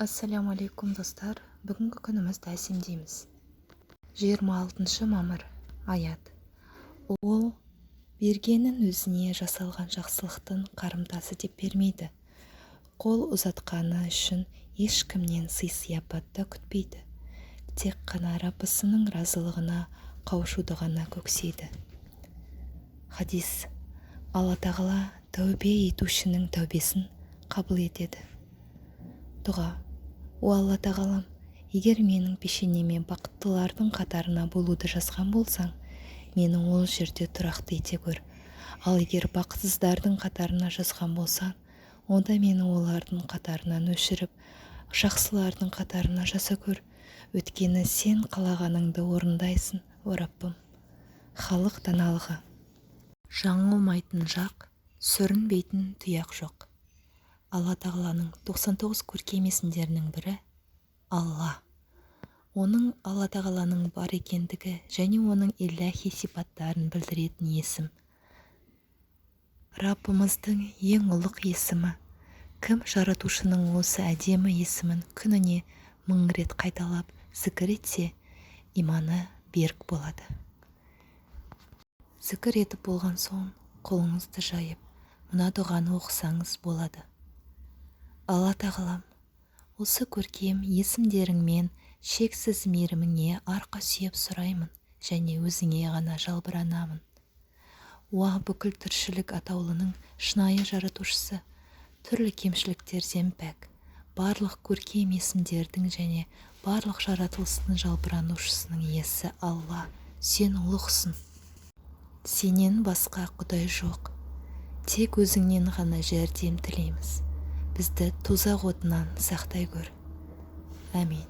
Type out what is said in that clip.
Ассалаумағалейкум, достар! Бүгінгі күнімізді әсемдейміз. 26 мамыр. Аят: Ол бергенін өзіне жасалған жақсылықтың қарымтасы деп бермейді, қол ұзатқаны үшін ешкімнен сый-сияпат та күтпейді, тек қана Раббысының разылығына қауышуды ғана көксейді. Хадис: Алла Тағала тәубе етушінің тәубесін қабыл етеді. Дұға: О Алла Тағалам, егер менің пешенеме бақыттылардың қатарына болуды жазған болсаң, мені ол жерде тұрақты ете көр. Ал егер бақытсыздардың қатарына жазған болсаң, онда мені олардың қатарынан өшіріп, жақсылардың қатарына жаза көр. Өйткені Сен қалағаныңды орындайсың, о Раббым. Халық даналығы: Жаңылмайтын жақ, сүрінбейтін тұяқ жоқ. Алла Тағаланың 99 көркем есімдерінің бірі – Алла. Оның Алла Тағаланың бар екендігі және оның иләһи сипаттарын білдіретін есім. Раббымыздың ең ұлық есімі. Кім Жаратушының осы әдемі есімін күніне 1000 рет қайталап зікір етсе, иманы берік болады. Зікір етіп болған соң, қолыңызды жайып, мына дұғаны оқысаңыз болады: Алла Тағалам, осы көркем есімдеріңмен шексіз мейіріміңе арқа сүйеп сұраймын және Өзіңе ғана жалбарынамын. Уа, бүкіл тіршілік атаулының шынайы Жаратушысы, түрлі кемшіліктерден пәк, барлық көркем есімдердің және барлық жаратылыстың жалбарынушысының иесі Алла, Сен ұлықсың. Сенен басқа құдай жоқ. Тек Өзіңнен ғана жәрдем тілейміз. Бізді тозақ отынан сақтай көр. Әмин.